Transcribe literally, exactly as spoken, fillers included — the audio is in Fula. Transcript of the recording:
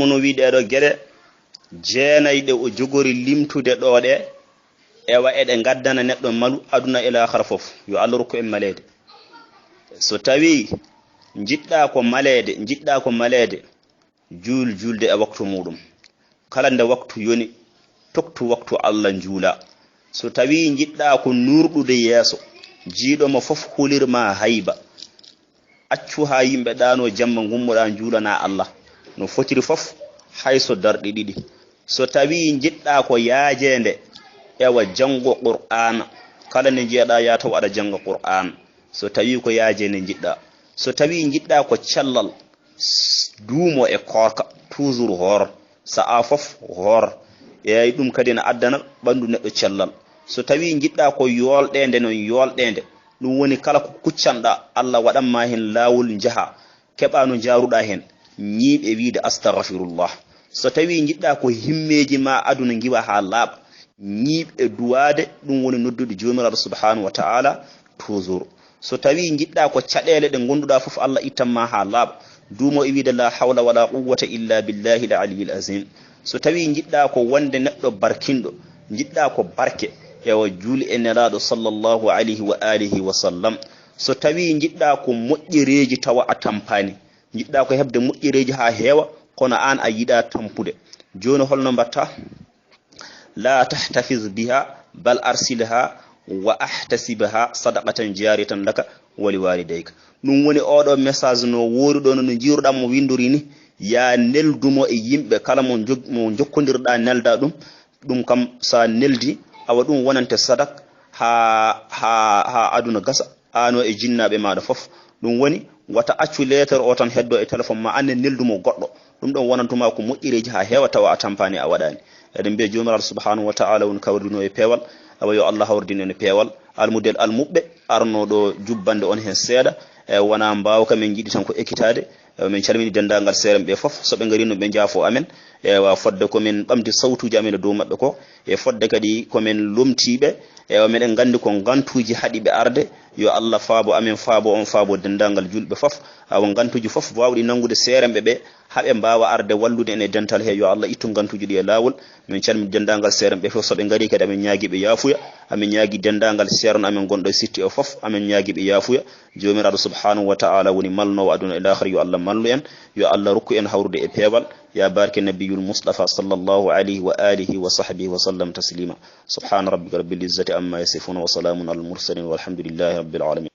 Hono wii ɗee ɗoo geɗe jeenay ɗe o jogori limtude ɗoo ɗe, ewa eɗe ngaddana neɗɗo malu aduna e laakhara fof. Yo Allah rokku en maleede. So tawii njiɗɗaa ko maleede, njiɗɗaa ko maleede, juul juulde e waktu muuɗum. Kala nde waktu yoni, toktu waktu Allah njuula. So tawii njiɗɗaa ko nuurɗude yeeso, jiiɗo mo fof hulir ma hayba. Accu haa yimɓe ɗaanoo jamma ngummoɗaa njuulanaa Allah. No fotiri fof, hay so darɗe ɗiɗi. So tawii njiɗɗaa ko yaajeende, ewa janngo Qur'aana. Kala nde njiyaɗaa yaa taw aɗa jannga Qur'aana. So tawii ko yaajeende njiɗɗaa. So tawii njiɗɗaa ko cellal, duumo e koorka, toujours hoor. Sa'a fof hoor. Eey, ɗum kadi ene addana ɓanndu neɗɗo cellal. So tawii njiɗɗaa ko yoolɗeende noon, yoolɗeende, ɗum woni kala ko kuccanɗaa, Allah waɗan ma heen laawol njahaa, keɓaa no njaaruɗaa heen, ñiiɓ e wiide astagfirullah. So tawii njiɗɗaa ko himmeeji ma aduna ngiwa haa laaɓa, ñiiɓ e duwaade, ɗum woni noddude Joomiraaɗo subhanahu wa ta'ala toujours. So tawii njiɗɗaa ko caɗeele ɗe ngonduɗaa fof Allah ittan ma haa laaɓa, duumo e wiide la hawla wala quwwata illa billahi l aliyil azim. So tawii njiɗɗaa ko wonde neɗɗo barkinɗo, njiɗɗaa ko barke, ewa juuli e Nelaaɗo sallallahu alayhi wa alihi wa sallam. So tawii njiɗɗaa ko moƴƴereeji tawa a tampaani, njiɗɗaa ko heɓde moƴƴereeji haa heewa, kono aan a yiɗaa tampude. Jooni holno mbaɗtaa? La tahtafiz biha, bal arsilha wa ahtasibha sadaqatan jariyatan laka wa li walidayka. Ɗum woni oɗo message no woori ɗo no njiiruɗaa mo windori ni, ya neldumo e yimɓe kala mo jog-, mo jokkondirɗaa nelda ɗum. Ɗum kam sa neldi, awa ɗum wonante sadak ha, ha, ha aduna gasa. Aan o e jinnaaɓe maaɗa fof. Ɗum woni, wata accu leetar o tan heddo e téléphone ma, aan ne neldu mo goɗɗo. Ɗum ɗon wonantuma ko moƴƴereeji haa heewa tawa a tampaani, a waɗaani. Eɗen mbiya Joomiraaɗo subhaanahu wa ta'aala woni kawridinoowo e peewal, awa yo Allah hawridin en e peewal. Almudel almuɓɓe arnoo ɗo jubbande on heen seeɗa, e wonaa mbaawka men njiɗi tan ko ekkitaade. E min calmini denndaangal seerenɓe fof, so ɓe ngariino ɓe njaafo amen. Ewa, fodde ko min ɓamti sawtuuji amen e dow maɓɓe ko, e fodde kadi ko min lomtiiɓe. Ewa, meɗen nganndi ko ngantuuji haɗi ɓe arde. Yo Allah faabo amen, faabo on, faabo denndaangal juulɓe fof. Awa, ngantuuji fof waawɗi nanngude seerenɓe ɓe, haa ɓe mbaawa arde wallude en e dental he. Yo Allah ittu ngantuuji ɗi e laawol. Min calmini denndaangal seerenɓe fof, so ɓe ngarii kadi amin ñaagii ɓe yaafuya. Amin ñaagii denndaangal ceerno amin gonɗo e sitti o fof, amin ñaagii ɓe yaafuya. Joomiraaɗo subhaanahu wa ta'aala woni malnoowo aduna e laakhira, yo Allah mallu en, yo Allah rokku en hawrude e peewal. Ya barke Nabiyul Mustafa sallallahu alayhi wa alihi wa sahbihi wa sallam taslima. Subhaana rabbika rabbil izzati amma yasifuna wa salaamun alal mursalin walhamdulillahi rabbil alamin.